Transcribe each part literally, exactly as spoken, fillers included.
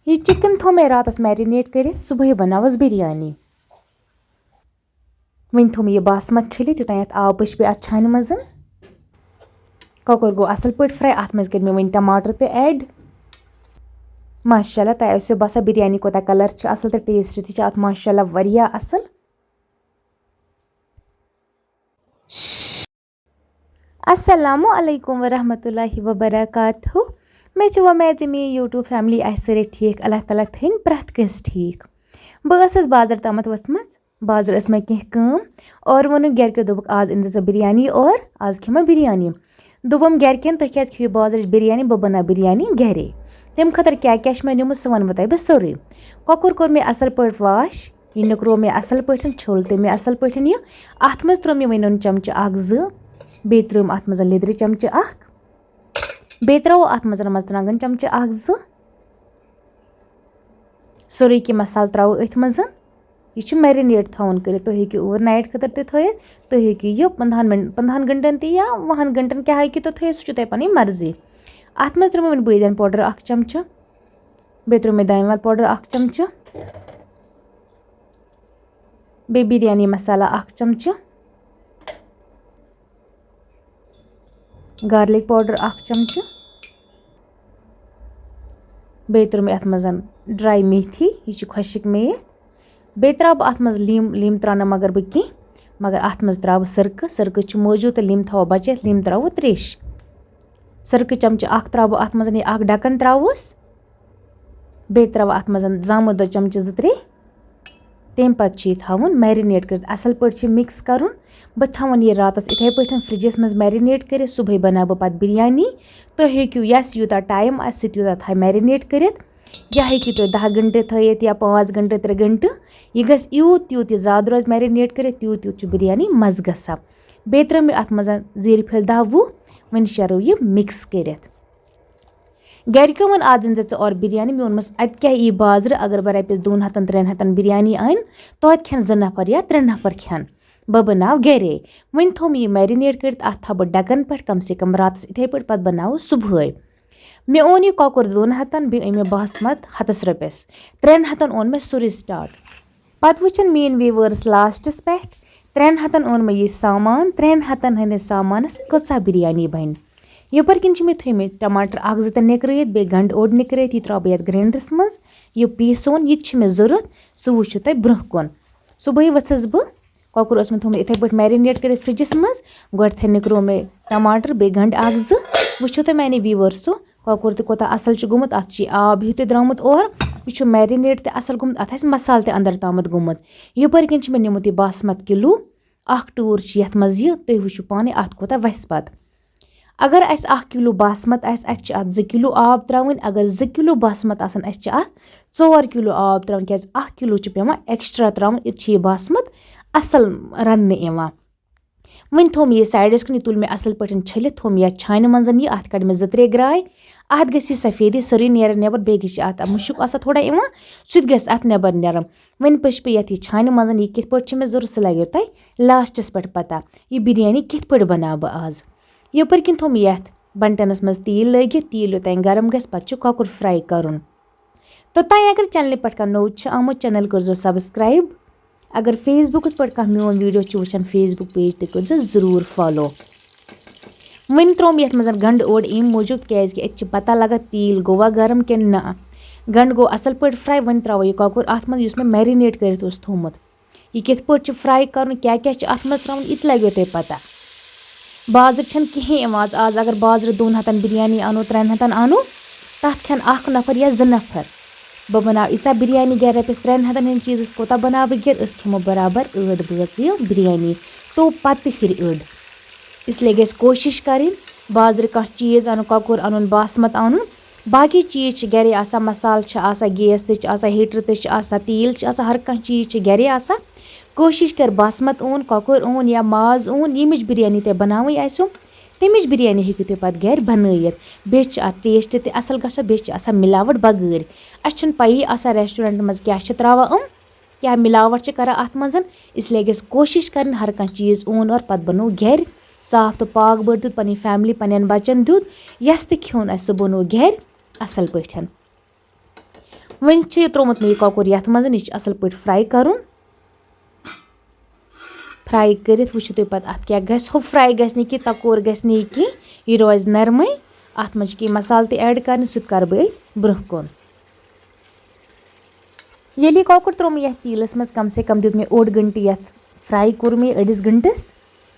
یہِ چِکن تھوٚو مےٚ راتَس میرِنیٹ کٔرِتھ، صُبحٲے بَناوَس بِریانی۔ وۄنۍ تھوٚو مےٚ یہِ باسمت چھٔلِتھ، یوٚتام یَتھ آب پٔچھ بیٚیہِ اَتھ چھانہِ منٛز۔ کۄکُر گوٚو اَصٕل پٲٹھۍ فرٛاے، اَتھ منٛز کٔرۍ مےٚ وۄنۍ ٹماٹر تہِ ایڈ۔ ماشاء اللہ، تۄہہِ آسیو باسان بِریانی کوٗتاہ کَلَر چھِ اَصٕل تہٕ ٹیسٹ تہِ چھِ اَتھ ماشاء اللہ واریاہ اَصٕل۔ السلام علیکم ورحمۃ اللہ وبرکاتہ۔ مےٚ چھِ وۄمید زِ میٛٲنۍ YouTube family آسہِ سٲرٕے ٹھیٖک۔ اللہ تعالیٰ تھٲیِن پرٛٮ۪تھ کٲنٛسہِ ٹھیٖک۔ بہٕ ٲسٕس بازر تامَتھ ؤژھمٕژ۔ بازر ٲس مےٚ کینٛہہ کٲم۔ اورٕ ووٚنُکھ گَرِکیو، دوٚپُکھ، "آز أنۍ زِ ژٕ بِریانی اور، آز کھٮ۪مو بِریانی۔" دوٚپُم گَرِکٮ۪ن، "تُہۍ کیٛازِ کھیٚیِو بازرٕچ بِریانی؟ بہٕ بَناو بِریانی گَرے۔" تَمہِ خٲطرٕ کیٛاہ کیٛاہ چھِ مےٚ نیُمُت، سُہ وَنہٕ بہٕ تۄہہِ بہٕ سورُے۔ کۄکُر کوٚر مےٚ اَصٕل پٲٹھۍ wash، یہِ نِکرو مےٚ اَصٕل پٲٹھۍ، چھوٚل تہِ مےٚ اَصٕل پٲٹھۍ یہِ۔ اَتھ منٛز ترٛوو مےٚ وۄنۍ نُن چَمچہٕ اَکھ زٕ، بیٚیہِ ترٛٲوٕم اَتھ منٛز لیٚدرِ چَمچہٕ اَکھ، بیٚیہِ ترٛاوو اَتھ منٛز مَرژٕوانٛگَن چَمچہٕ اَکھ زٕ۔ سورُے کینٛہہ مصالہٕ ترٛاوو أتھۍ منٛز۔ یہِ چھُ marinate تھاوُن کٔرِتھ۔ تُہۍ ہیٚکِو overnight خٲطرٕ تہِ تھٲیِتھ۔ تُہۍ ہیٚکِو یہِ پنٛدہَن مِن-، پنٛدہَن گھنٹَن تہِ یا وُہَن گھنٹَن کیٛاہ ہیٚکِو تُہۍ تھٲیِتھ، سُہ چھُ تۄہہِ پَنٕنۍ مرضی۔ اَتھ منٛز ترٛٲومو وۄنۍ بٲدیان powder اَکھ چَمچہٕ۔ بیٚیہِ ترٛٲو مےٚ دانہِ وَل powder اَکھ چَمچہٕ۔ بیٚیہِ بِریانی مصالہ اَکھ چَمچہٕ۔ Garlic powder اَکھ چَمچہٕ۔ بیٚیہِ ترٛٲو مےٚ اَتھ منٛز dry میتھی، یہِ چھِ خۄشِک میتھ۔ بیٚیہِ ترٛاوٕ بہٕ اَتھ منٛز لیٖم، لیٖم ترٛاونہٕ مگر بہٕ کینٛہہ، مگر اَتھ منٛز ترٛاوٕ بہٕ سِرکہٕ، سِرکہٕ چھُ موٗجوٗد تہٕ لیٖم تھاوو بَچٲیِتھ، لیٖم ترٛاوو ترٛیش۔ سِرکہٕ چَمچہٕ اَکھ ترٛاوٕ بہٕ اَتھ منٛز، یہِ اَکھ ڈَکَن ترٛاووس۔ بیٚیہِ ترٛاوٕ اَتھ منٛز زامُت دۄد چَمچہٕ زٕ ترٛےٚ۔ تَمہِ پَتہٕ چھُ یہِ تھاوُن marinate کٔرِتھ، اَصٕل پٲٹھۍ چھِ mix کَرُن۔ بہٕ تھاوَن یہِ راتَس یِتھَے پٲٹھۍ fridgeس منٛز marinate کٔرِتھ، صُبحٲے بَناوٕ بہٕ پَتہٕ بِریانی۔ تُہۍ ہیٚکِو یَس یوٗتاہ time آسہِ، سُہ تیوٗتاہ تھاوِ marinate کٔرِتھ۔ یا ہیٚکِو تُہۍ دَہ گھنٹہٕ تھٲیِتھ یا پانٛژھ گھنٹہٕ، ترٛےٚ گھنٹہٕ۔ یہِ گژھِ یوٗت تیوٗت یہِ زیادٕ روزِ marinate کٔرِتھ، تیوٗت تیوٗت چھُ بِریانی مَزٕ گژھان۔ بیٚیہِ ترٛٲو مےٚ اَتھ منٛز زیٖرۍ پھٔلۍ دَہ وُہ۔ وۄنۍ شیرو یہِ mix کٔرِتھ۔ گَرِکیو ووٚن، "آز أنۍ زِ ژٕ اورٕ بِریانی۔" مےٚ ووٚنمَس، "اَتہِ کیٛاہ یی بازرٕ، اگر بہٕ رۄپیَس دۄن ہَتَن ترٛٮ۪ن ہَتَن بِریانی اَنہٕ، توتہِ کھٮ۪ن زٕ نفر یا ترٛےٚ نفر کھٮ۪ن۔ بہٕ بَناو گَرے۔" وۄنۍ تھوٚو مےٚ یہِ marinate کٔرِتھ، اَتھ تھاوٕ بہٕ ڈَکَن پٮ۪ٹھ کم سے کم راتَس یِتھَے پٲٹھۍ، پَتہٕ بَناوٕ صُبحٲے۔ مےٚ اوٚن یہِ کۄکُر دۄن ہَتَن، بیٚیہِ أنۍ مےٚ باسمت ہَتَس رۄپیَس۔ ترٛٮ۪ن ہَتَن اوٚن مےٚ سورُے start۔ پَتہٕ وٕچھن میٲنۍ viewers lastس پٮ۪ٹھ، ترٛٮ۪ن ہَتَن اوٚن مےٚ یہِ سامان، ترٛٮ۪ن ہَتَن ہٕنٛدِس سامانَس کۭژاہ بِریانی بَنہِ۔ یَپٲرۍ کِنۍ چھِ مےٚ تھٲیمٕتۍ ٹماٹر اَکھ زٕ تہِ نِکرٲیِتھ، بیٚیہِ گنٛڈٕ اوٚڑ نِکرٲیِتھ، یہِ ترٛاوٕ بہٕ یَتھ grinderس منٛز۔ یہِ پیٖسُن، یہِ تہِ چھِ مےٚ ضوٚرَتھ، سُہ وٕچھِو تُہۍ برٛونٛہہ کُن۔ صُبحٲے ؤژھٕس بہٕ، کۄکُر اوس مےٚ تھوٚمُت یِتھَے پٲٹھۍ marinate کٔرِتھ fridgeس منٛز، گۄڈٕنٮ۪تھٕے نِکرو مےٚ ٹماٹر بیٚیہِ گنٛڈٕ اَکھ زٕ۔ وٕچھِو تُہۍ میٛانہِ viewers سُہ کۄکُر تہِ کوٗتاہ اَصٕل چھُ گوٚمُت، اَتھ چھِ یہِ آب ہیوٗ تہِ درٛامُت اورٕ، یہِ چھُ marinate تہِ اَصٕل گوٚمُت، اَتھ آسہِ مصالہٕ تہِ اَندَر تامَتھ گوٚمُت۔ یَپٲرۍ کِنۍ چھِ مےٚ نیوٗمُت یہِ باسمت کِلوٗ، اَکھ ٹوٗر چھِ یَتھ منٛز یہِ، تُہۍ وٕچھِو پانَے اَتھ کوٗتاہ وَسہِ پَتہٕ۔ اگر اَسہِ اَکھ کِلوٗ باسمت آسہِ، اَسہِ چھِ اَتھ زٕ کِلوٗ آب ترٛاوٕنۍ، اگر زٕ کِلوٗ باسمت آسَن، اَسہِ چھِ اَتھ ژور کِلوٗ آب ترٛاوُن، کیٛازِ اَکھ کِلوٗ چھُ پٮ۪وان extra ترٛاوُن، یہِ چھِ یہِ باسمت اَصٕل رَننہٕ یِوان۔ وۄنۍ تھوٚو مےٚ یہِ sideس کُن، یہِ تُل مےٚ اَصٕل پٲٹھۍ چھٔلِتھ، تھوٚو مےٚ یَتھ چھانہِ منٛز، یہِ اَتھ کَڑِ مےٚ زٕ ترٛےٚ گرٛاے۔ اَتھ گژھِ یہِ سفیدی سٲرٕے نیرٕنۍ نٮ۪بر، بیٚیہِ گژھِ اَتھ مُشُک آسان تھوڑا یِوان، سُہ تہِ گژھِ اَتھ نٮ۪بر نیرُن۔ وۄنۍ پٔچھ بہٕ یَتھ یہِ چھانہِ منٛز، یہِ کِتھ پٲٹھۍ چھِ مےٚ ضوٚرَتھ، سُہ لَگیو تۄہہِ lastس پٮ۪ٹھ پَتہ، یہِ بِریانی کِتھ پٲٹھۍ بَناو بہٕ آز۔ یَپٲرۍ کِنۍ تھوٚو مےٚ یَتھ بَنٹَنَس منٛز تیٖل لٲگِتھ، تیٖل یوٚتام گرم گژھِ، پَتہٕ چھُ کۄکُر fry کَرُن۔ تہٕ تۄہہِ اگر channelہِ پٮ۪ٹھ کانٛہہ نوٚو چھُ آمُت، channel کٔرۍزیو subscribe۔ اگر Facebookس پٮ۪ٹھ کانٛہہ میون video چھُ وٕچھان، Facebook page تہِ کٔرۍزیو ضروٗر follow۔ وۄنۍ ترٛوو مےٚ یَتھ منٛز گنٛڈٕ اوٚڑ اَمہِ موٗجوٗب، کیٛازِکہِ اَتہِ چھِ پَتہ لَگان تیٖل گوٚوا گرم کِنہٕ نہ۔ گنٛڈٕ گوٚو اَصٕل پٲٹھۍ fry، وۄنۍ ترٛاوو یہِ کۄکُر اَتھ منٛز یُس مےٚ marinate کٔرِتھ اوس تھوٚومُت۔ یہِ کِتھ پٲٹھۍ چھُ fry کَرُن، کیٛاہ کیٛاہ چھُ اَتھ منٛز ترٛاوُن، یہِ تہِ لَگیو تۄہہِ پَتہ۔ بازرٕ چھَنہٕ کِہیٖنۍ یِوان آز۔ آز اگر بازرٕ دۄن ہَتَن بِریانی اَنو، ترٛٮ۪ن ہَتَن اَنو، تَتھ کھٮ۪ن اَکھ نفر یا زٕ نفر۔ بہٕ بَناو ییٖژاہ بِریانی گَرِ، رۄپیَس ترٛٮ۪ن ہَتَن ہِنٛدۍ چیٖزَس کوٗتاہ بَناو بہٕ گَرِ؟ أسۍ کھٮ۪مو برابر ٲٹھ بٲژ یہِ بِریانی، تو پَتہٕ تہِ ہُرِ أڑ۔ اِسلیے گژھِ کوٗشِش کَرٕنۍ، بازرٕ کانٛہہ چیٖز اَنُن، کۄکُر اَنُن، باسمت اَنُن، باقٕے چیٖز چھِ گَرے آسان، مصالہٕ چھِ آسان، gas تہِ چھِ آسان، heater تہِ چھِ آسان، تیٖل چھِ آسان، ہر کانٛہہ چیٖز چھِ گَرے آسان۔ کوٗشِش کَر باسمت اوٗن، کۄکُر اوٗن یا ماز اوٗن، ییٚمِچ بِریانی تۄہہِ بَناوٕنۍ آسیو، تَمِچ بِریانی ہیٚکِو تُہۍ پَتہٕ گَرِ بَنٲیِتھ۔ بیٚیہِ چھِ اَتھ taste تہِ اَصٕل گژھان، بیٚیہِ چھِ آسان مِلاوَٹ بغٲرۍ۔ اَسہِ چھُنہٕ پَیی آسان restaurant منٛز کیٛاہ چھِ ترٛاوان یِم، کیٛاہ مِلاوَٹ چھِ کَران اَتھ منٛز، اِسلیے گژھِ کوٗشِش کَرٕنۍ ہر کانٛہہ چیٖز اوٗن اورٕ پَتہٕ بَنوو گَرِ صاف تہٕ پاک بٔرۍ دیُت، پنٕنۍ family، پنٕنٮ۪ن بَچَن دیُت، یَس تہِ کھیوٚن آسہِ سُہ بَنوو گَرِ اَصٕل پٲٹھۍ۔ وۄنۍ چھُ یہِ ترٛوومُت مےٚ یہِ کۄکُر یَتھ منٛز، یہِ چھُ اَصٕل پٲٹھۍ fry کَرُن۔ Fry کٔرِتھ وٕچھِو تُہۍ پَتہٕ اَتھ کیٛاہ گژھِ۔ ہُہ fry گژھِ نہٕ کینٛہہ، تَکُر گژھِ نہٕ یہِ کینٛہہ، یہِ روزِ نرمٕے۔ اَتھ منٛز چھِ کینٛہہ مصالہٕ تہِ add کَرٕنۍ، سُہ تہِ کَرٕ بہٕ أتھۍ برٛونٛہہ کُن۔ ییٚلہِ یہِ کۄکُر ترٛوو مےٚ یَتھ تیٖلَس منٛز، کم سے کم دیُت مےٚ اوٚڑ گھنٹہٕ یَتھ fry، کوٚر مےٚ یہِ أڑِس گھنٹَس۔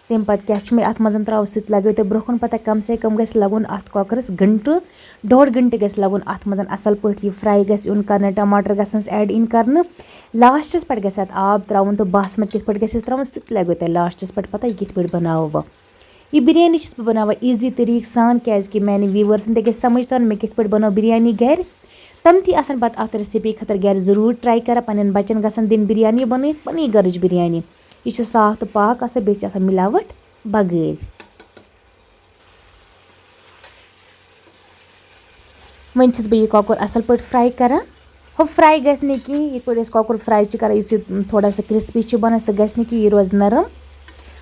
تَمہِ پَتہٕ کیٛاہ چھُ مےٚ اَتھ منٛز ترٛاوُن، سُہ تہِ لَگٲو تۄہہِ برٛونٛہہ کُن پَتہ۔ کم سے کم گژھِ لَگُن اَتھ کۄکرَس گھنٹہٕ، ڈۄڈ گھنٹہٕ گژھِ لَگُن اَتھ منٛز اَصٕل پٲٹھۍ یہِ fry گژھِ یُن کَرنہٕ، ٹماٹر گژھنَس add یِنۍ کَرنہٕ۔ Lastس پٮ۪ٹھ گژھِ اَتھ آب ترٛاوُن تہٕ باسمت کِتھ پٲٹھۍ گژھٮ۪س ترٛاوُن، سُہ تہِ لَگٲو تۄہہِ lastس پٮ۪ٹھ پَتہ، یہِ کِتھ پٲٹھۍ بَناوو بہٕ۔ یہِ بِریانی چھَس بہٕ بَناوان easy طریٖقہٕ سان، کیٛازِکہِ میٛانہِ viewersن تہِ گژھِ سَمٕجھ تَرُن مےٚ کِتھ پٲٹھۍ بَنٲو بِریانی گَرِ۔ تِم تہِ آسَن پَتہٕ اَتھ recipe خٲطرٕ گَرِ ضروٗر try کَران، پنٛنٮ۪ن بَچَن گژھن دِنۍ بِریانی بَنٲیِتھ، پَنٕنۍ گَرٕچ بِریانی۔ یہِ چھِ صاف تہٕ پاک آسان، بیٚیہِ چھِ آسان مِلاوَٹھ بغٲر۔ وۄنۍ چھَس بہٕ یہِ کۄکُر اَصٕل پٲٹھۍ fry کَران۔ ہُہ fry گژھِ نہٕ کِہیٖنۍ، یِتھ پٲٹھۍ أسۍ کۄکُر fry چھِ کَران، یُس یہِ تھوڑا سا crispy چھُ بَنان، سُہ گژھِ نہٕ کِہیٖنۍ، یہِ روزِ نرم۔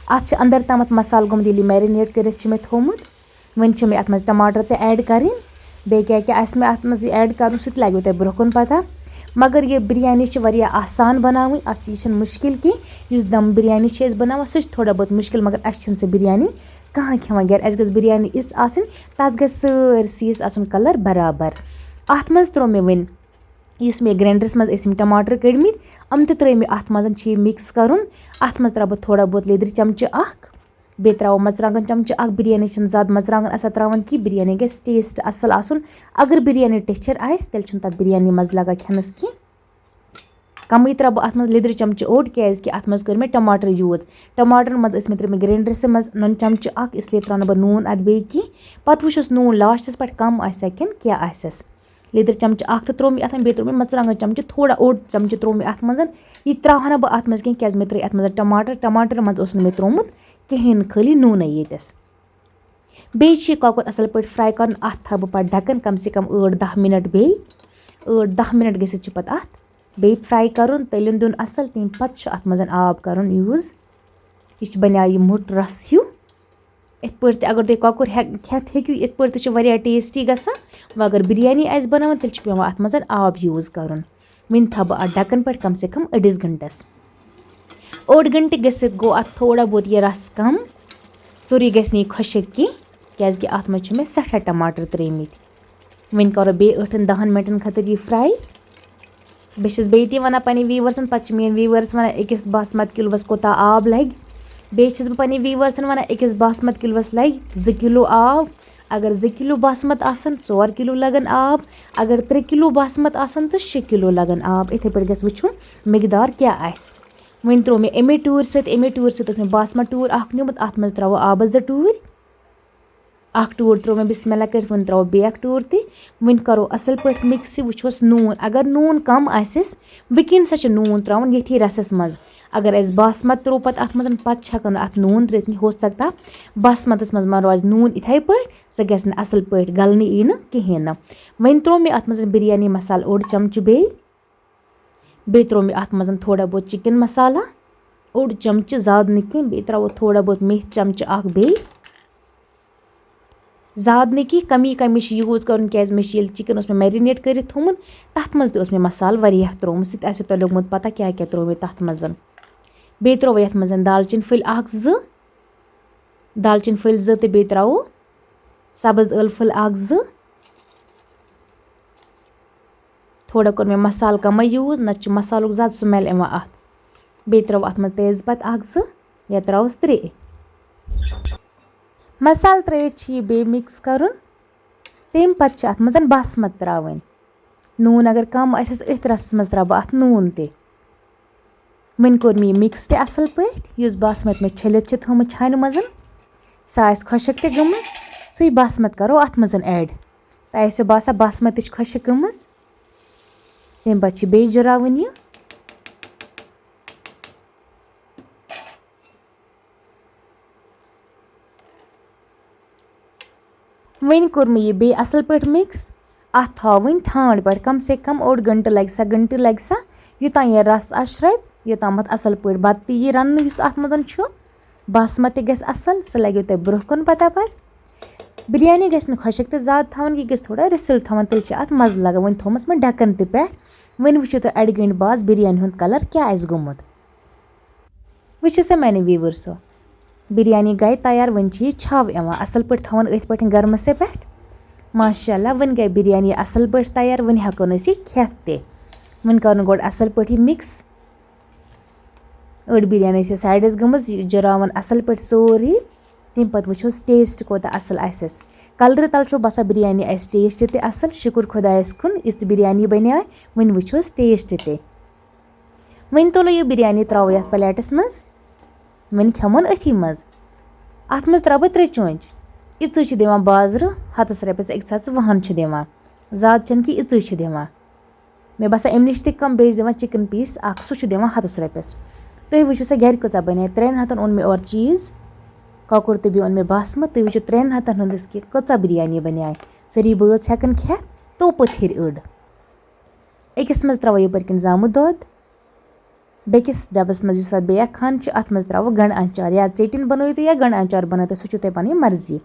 اَتھ چھِ اَندَر تامَتھ مصالہٕ گوٚمُت، ییٚلہِ یہِ marinate کٔرِتھ چھُ مےٚ تھوٚومُت۔ وۄنۍ چھِ مےٚ اَتھ منٛز ٹماٹر تہِ add کَرٕنۍ۔ بیٚیہِ کیٛاہ کیٛاہ آسہِ مےٚ اَتھ منٛز یہِ add کَرُن، سُہ تہِ لَگیو تۄہہِ برٛونٛہہ کُن پَتہ۔ مگر یہِ بِریانی چھِ واریاہ آسان بَناوٕنۍ، اَتھ چھِ، یہِ چھَنہٕ مُشکِل کینٛہہ۔ یُس دَم بِریانی چھِ أسۍ بَناوان، سُہ چھِ تھوڑا بہت مُشکِل، مگر اَسہِ چھَنہٕ سۄ بِریانی کانٛہہ کھٮ۪وان گَرِ۔ اَسہِ گٔژھ بِریانی یِژھ آسٕنۍ، تَتھ گژھِ سٲرسٕے یَس آسُن colour برابر۔ اَتھ منٛز ترٛوو مےٚ وۄنۍ یُس مےٚ grinderس منٛز ٲسۍ یِم ٹماٹر کٔڑمٕتۍ، یِم تہِ ترٛٲے مےٚ اَتھ منٛز۔ چھِ یہِ mix کَرُن۔ اَتھ منٛز ترٛاوٕ بہٕ تھوڑا بہت لیٚدرِ چمچہٕ اَکھ، بیٚیہِ ترٛاوو مرژٕوانٛگن چمچہٕ اَکھ۔ بِریانی چھِنہٕ زیادٕ مرژٕوانٛگن آسان ترٛاوان کینٛہہ، بِریانی گژھِ taste اَصٕل آسُن۔ اگر بِریانی ٹیٚچھر آسہِ، تیٚلہِ چھُنہٕ تَتھ بِریانی مَزٕ لَگان کھٮ۪نَس کینٛہہ۔ کَمٕے ترٛاوٕ بہٕ اَتھ منٛز لیٚدرِ چمچہٕ اوٚڑ، کیٛازِکہِ اَتھ منٛز کٔر مےٚ ٹماٹر use۔ ٹماٹرَن منٛز ٲسۍ مےٚ ترٛٲومٕتۍ grinderس منٛز نُن چمچہٕ اَکھ، اِسلیے ترٛاوٕ نہٕ بہٕ نوٗن اَتھ بیٚیہِ کینٛہہ۔ پَتہٕ وٕچھُس نوٗن lastس پٮ۪ٹھ کَم آسہِ ہا کِنہٕ کیٛاہ آسٮ۪س۔ لیٚدٕر چمچہٕ اَکھ تہٕ ترٛوو مےٚ اَتھ، بیٚیہِ ترٛوو مےٚ مرژٕوانٛگن چمچہٕ تھوڑا، اوٚڑ چمچہٕ ترٛوو مےٚ اَتھ منٛز۔ یہِ ترٛاوہا نہٕ بہٕ اَتھ منٛز کینٛہہ، کیٛازِ مےٚ ترٛٲے اَتھ منٛز ٹماٹر۔ ٹماٹر منٛز اوس نہٕ مےٚ ترٛوومُت کِہیٖنۍ، خٲلی نوٗنَے ییٚتٮ۪س۔ بیٚیہِ چھِ یہِ کۄکُر اَصٕل پٲٹھۍ fry کَرُن۔ اَتھ تھاوٕ بہٕ پَتہٕ ڈھَکَن کم سے کم ٲٹھ دَہ مِنَٹ بیٚیہِ۔ ٲٹھ دَہ مِنَٹ گٔژھِتھ چھِ پَتہٕ اَتھ بیٚیہِ fry کَرُن، تٔلیُن دیُن اَصٕل۔ تَمہِ پَتہٕ چھُ اَتھ منٛز آب کَرُن use۔ یہِ چھِ بَنیٛاو یہِ موٚٹ رَس ہیوٗ۔ یِتھ پٲٹھۍ تہِ اگر تُہۍ کۄکُر ہٮ۪ک-، کھٮ۪تھ ہیٚکِو، یِتھ پٲٹھۍ تہِ چھِ واریاہ tasty گژھان۔ وۄنۍ اگر بِریانی آسہِ بَناوان، تیٚلہِ چھِ پٮ۪وان اَتھ منٛز آب use کَرُن۔ وۄنۍ تھاوٕ بہٕ اَتھ ڈَکَن پٮ۪ٹھ کم سے کم أڑِس گھنٹَس۔ اوٚڑ گھنٹہٕ گٔژھِتھ گوٚو اَتھ تھوڑا بہت یہِ رَس کَم۔ سورُے گژھِ نہٕ یہِ خۄشٕک کینٛہہ، کیٛازِکہِ اَتھ منٛز چھِ مےٚ سٮ۪ٹھاہ ٹماٹر ترٛٲومٕتۍ۔ وۄنۍ کَرو بیٚیہِ ٲٹھَن دَہَن مِنٹَن خٲطرٕ یہِ fry۔ بہٕ چھَس بیٚیہِ تہِ وَنان پنٛنٮ۪ن viewersن، پَتہٕ چھِ میٛٲنۍ viewers وَنان، أکِس باسمت کِلوَس کوٗتاہ آب لَگہِ؟ بیٚیہِ چھَس بہٕ پنٛنٮ۪ن viewersن وَنان، أکِس باسمت کِلوَس لَگہِ زٕ کِلوٗ آب۔ اگر زٕ کِلوٗ باسمت آسَن، ژور کِلوٗ لَگَن آب۔ اگر ترٛےٚ کِلوٗ باسمت آسَن تہٕ شےٚ کِلوٗ لَگَن آب۔ یِتھَے پٲٹھۍ گژھِ وٕچھُن مقدار کیٛاہ آسہِ۔ وۄنۍ ترٛوو مےٚ اَمے ٹوٗرۍ سۭتۍ، اَمے ٹوٗرۍ سۭتۍ اوس مےٚ باسمت ٹوٗر اَکھ نیوٗمُت، اَتھ منٛز ترٛاوو آبَس زٕ ٹوٗرۍ۔ اَکھ ٹوٗر ترٛوو مےٚ بِسمِ اللہ کٔرِتھ، وۄنۍ ترٛاوو بیٚیہِ اَکھ ٹوٗر تہِ۔ وۄنۍ کَرو اَصٕل پٲٹھۍ mix یہِ، وٕچھوس نوٗن۔ اگر نوٗن کَم آسٮ۪س، وٕنکیٚنَسَے چھُ نوٗن ترٛاوُن ییٚتھی رَسَس منٛز۔ اگر اَسہِ باسمت ترٛوو پَتہٕ اَتھ منٛز، پَتہٕ چھِ ہٮ۪کو نہٕ اَتھ نوٗن ترٛٲوِتھ کینٛہہ۔ ہو سکتا باسمتَس منٛز ما روزِ نوٗن یِتھَے پٲٹھۍ، سۄ گژھِ نہٕ اَصٕل پٲٹھۍ گَلنہٕ، یی نہٕ کِہیٖنۍ نہٕ۔ وۄنۍ ترٛوو مےٚ اَتھ منٛز بِریانی مصالہٕ اوٚڑ چمچہٕ بیٚیہِ۔ بیٚیہِ ترٛوو مےٚ اَتھ منٛز تھوڑا بہت chicken مصالہ، اوٚڑ چمچہٕ، زیادٕ نہٕ کینٛہہ۔ بیٚیہِ ترٛاوو تھوڑا بہت میتھِ چمچہٕ اَکھ بیٚیہِ۔ زیادٕ نہٕ کینٛہہ، کمی کمی چھِ use کَرُن، کیٛازِ مےٚ چھِ ییٚلہِ chicken اوس مےٚ marinate کٔرِتھ تھوٚومُت، تَتھ منٛز تہِ اوس مےٚ مصالہٕ واریاہ ترٛوومُت، سُہ تہِ آسیو تۄہہِ لوٚگمُت پَتہ کیٛاہ کیٛاہ ترٛوو مےٚ تَتھ منٛز۔ بیٚیہِ ترٛوو یَتھ منٛز دالچیٖن پھٔلۍ اَکھ زٕ، دالچیٖن پھٔلۍ زٕ تہٕ بیٚیہِ ترٛاوو سبٕز ٲلہٕ پھٔلۍ اَکھ زٕ۔ تھوڑا کوٚر مےٚ مصالہٕ کَمٕے use، نَتہٕ چھُ مصالُک زیادٕ smell یِوان اَتھ۔ بیٚیہِ ترٛاوو اَتھ منٛز تیز پَتہٕ اَکھ زٕ یا ترٛاووس ترٛےٚ۔ مصالہٕ ترٛٲوِتھ چھِ یہِ بیٚیہِ mix کَرُن۔ تَمہِ پَتہٕ چھِ اَتھ منٛز باسمت ترٛاوٕنۍ۔ نوٗن اگر کَم آسٮ۪س، أتھۍ رَسَس منٛز ترٛاوٕ بہٕ اَتھ نوٗن تہِ۔ وۄنۍ کوٚر مےٚ یہِ mix تہِ اَصٕل پٲٹھۍ۔ یُس باسمت مےٚ چھٔلِتھ چھِ تھٲومٕژ چھانہِ منٛز، سۄ آسہِ خۄشٕک تہِ گٔمٕژ، سُے باسمت کَرو اَتھ منٛز add۔ تۄہہِ آسیو باسان باسمت تہِ چھِ خۄشٕک گٔمٕژ، تَمہِ پَتہٕ چھِ بیٚیہِ جُراوٕنۍ یہِ۔ وۄنۍ کوٚر مےٚ یہِ بیٚیہِ اَصٕل پٲٹھۍ mix۔ اَتھ تھاوٕنۍ ٹھانٛڈ پٮ۪ٹھ، کم سے کم اوٚڑ گھنٹہٕ لَگہِ سا، گھنٹہٕ لَگہِ سا، یوٚتام یہِ رَس اَشرَپہِ، یوٚتامَتھ اَصٕل پٲٹھۍ بَتہٕ تہِ یی رَننہٕ یُس اَتھ منٛز چھُ۔ باسمت تہِ گژھِ اَصٕل، سُہ لَگیو تۄہہِ برٛونٛہہ کُن پَتہ پَتہٕ۔ بِریانی گژھِ نہٕ خۄشٕک تہٕ زیادٕ تھاوٕنۍ، یہِ گژھِ تھوڑا رِسٕل تھاوٕنۍ، تیٚلہِ چھِ اَتھ مَزٕ لَگان۔ وۄنۍ تھوٚومَس وۄنۍ ڈَکَن تہِ پٮ۪ٹھ۔ وۄنۍ وٕچھِو تُہۍ اَڑِ گٲنٛٹہِ بعد بِریانی ہُنٛد کَلَر کیٛاہ آسہِ گوٚمُت۔ وٕچھِو سا میٛانہِ ویٖوٲرسو، بِریانی گٔے تیار۔ وۄنۍ چھِ یہِ چھاو یِوان اَصٕل پٲٹھۍ تھاوان أتھۍ پٮ۪ٹھ گرمَسٕے پٮ۪ٹھ۔ ماشاء اللہ، وۄنۍ گٔے بِریانی اَصٕل پٲٹھۍ تیار، وۄنۍ ہٮ۪کو نہٕ أسۍ یہِ کھٮ۪تھ تہِ۔ وۄنۍ کَرُن گۄڈٕ اَصٕل پٲٹھۍ یہِ مِکٕس۔ أڑ بِریانی چھِ سایڈَس گٔمٕژ، یہِ جُراوُن اَصٕل پٲٹھۍ سورُے۔ تَمہِ پَتہٕ وٕچھوس ٹیسٹ کوٗتاہ اَصٕل آسٮ۪س۔ کَلرٕ تَل چھو باسان بِریانی آسہِ ٹیسٹ تہِ اَصٕل۔ شُکُر خۄدایَس کُن، یِژھ بِریانی بَنے۔ وۄنۍ وٕچھوس ٹیسٹ تہِ۔ وۄنۍ تُلو یہِ بِریانی، ترٛاوو یَتھ پَلیٹَس منٛز۔ وۄنۍ کھٮ۪مون أتھی منٛز۔ اَتھ منٛز ترٛاوٕ بہٕ ترٛےٚ چونٛچہِ۔ یِژٕے چھِ دِوان بازرٕ ہَتَس رۄپیَس، أکِس ہَتَس وُہَن چھِ دِوان۔ زیادٕ چھَنہٕ کینٛہہ، یِژٕے چھِ دِوان۔ مےٚ باسان، اَمہِ نِش تہِ کَم، بیٚیہِ چھِ دِوان چِکَن پیٖس اَکھ، سُہ چھُ دِوان ہَتَس رۄپیَس۔ تُہۍ وٕچھِو سا گَرِ کۭژاہ بَنے۔ ترٛٮ۪ن ہَتَن اوٚن مےٚ اورٕ چیٖز، کۄکُر تہٕ بیٚیہِ اوٚن مےٚ باسمَت۔ تُہۍ وٕچھِو ترٛٮ۪ن ہَتَن ہٕنٛدِس کہِ کۭژاہ بِریانی بَنے۔ سٲری بٲژ ہٮ۪کَن کھٮ۪تھ، تو پٔتھٕرۍ أڑ۔ أکِس منٛز ترٛاوو یَپٲرۍ کِنۍ زامُت دۄد، بیٚکِس ڈَبَس منٛز یُس اَتھ بیٚیہِ اَکھ کھَنٛڈ چھِ، اَتھ منٛز ترٛاوو گَنٛڈٕ آنٛچار، یا ژیٚٹِنۍ بَنٲیِو تُہۍ یا گَنٛڈٕ آنٛچار بَنٲیِو تُہۍ، سُہ چھُو تۄہہِ پَنٕنۍ مرضی۔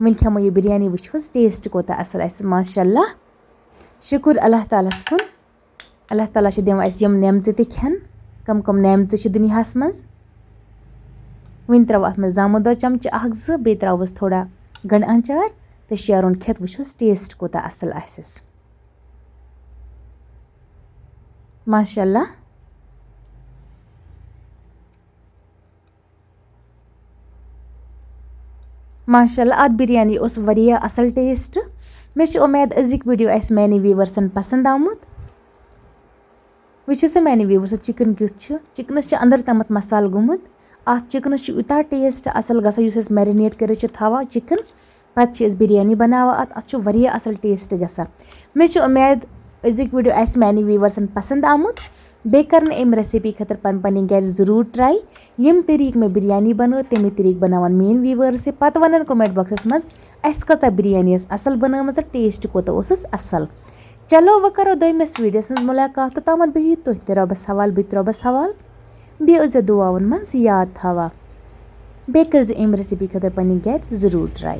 وۄنۍ کھٮ۪مو یہِ بِریانی، وٕچھوس ٹیسٹ کوٗتاہ اَصٕل آسہِ۔ ماشاء اللہ، شُکُر اللہ تعالیٰ ہَس کُن۔ اللہ تعالیٰ چھِ دِوان اَسہِ یِم نعمژٕ تہِ کھٮ۪ن۔ کَم کَم نعمژٕ چھِ دُنیاہَس منٛز۔ وۄنۍ ترٛاوو اَتھ منٛز زامُت دۄد چَمچہٕ اَکھ زٕ، بیٚیہِ ترٛاووس تھوڑا گَنٛڈٕ آنٛچار تہٕ شیرُن کھٮ۪تھ، وٕچھوس ٹیسٹ کوٗتاہ اَصٕل آسٮ۪س۔ ماشاء اللہ۔ ماشاء اللہ، اَتھ بِریانی اوس واریاہ اَصٕل ٹیسٹ۔ مےٚ چھِ اُمید أزیُک ویٖڈیو آسہِ میٛانہِ ویٖوَرسَن پَسنٛد آمُت۔ وٕچھِو سا میٛانہِ ویٖوَرسو، چِکَن کیُتھ چھُ۔ چِکنَس چھِ أنٛدرٕ تامَتھ مصالہٕ گوٚمُت۔ اَتھ چِکنَس چھُ یوٗتاہ ٹیسٹ اَصٕل گَژھان، یُس أسۍ میرِنیٹ کٔرِتھ چھِ تھاوان چِکَن، پَتہٕ چھِ أسۍ بِریانی بَناوان اَتھ۔ اَتھ چھُ واریاہ اَصٕل ٹیسٹ گَژھان۔ مےٚ چھِ اُمید أزیُک ویٖڈیو آسہِ میٛانہِ ویٖوَرسَن پَسنٛد آمُت۔ بیٚیہِ کَرَن أمۍ recipe خٲطرٕ پَن-، پَنٕنہِ گَرِ ضروٗر try۔ ییٚمہِ طریٖقہٕ مےٚ بِریانی بَنٲو، تَمے طریٖقہٕ بَناوَن میٛٲنۍ ویٖوَرٕس تہِ۔ پَتہٕ وَنَن comment boxَس منٛز، اَسہِ کۭژاہ بِریانی ٲس اَصٕل بَنٲومٕژ تہٕ ٹیسٹ کوٗتاہ اوسُس اَصٕل۔ چلو، وۄنۍ کَرو دوٚیمِس ویٖڈیوَس منٛز مُلاقات۔ توٚتامَتھ بِہِو تُہۍ تہِ رۄبَس حوال، بہٕ تہِ رۄبَس حوال۔ بیٚیہِ ٲسۍزیو دُعاوَن منٛز یاد تھاوان۔ بیٚیہِ کٔرۍزیو أمۍ recipe خٲطرٕ پَنٕنہِ گَرِ ضروٗر try۔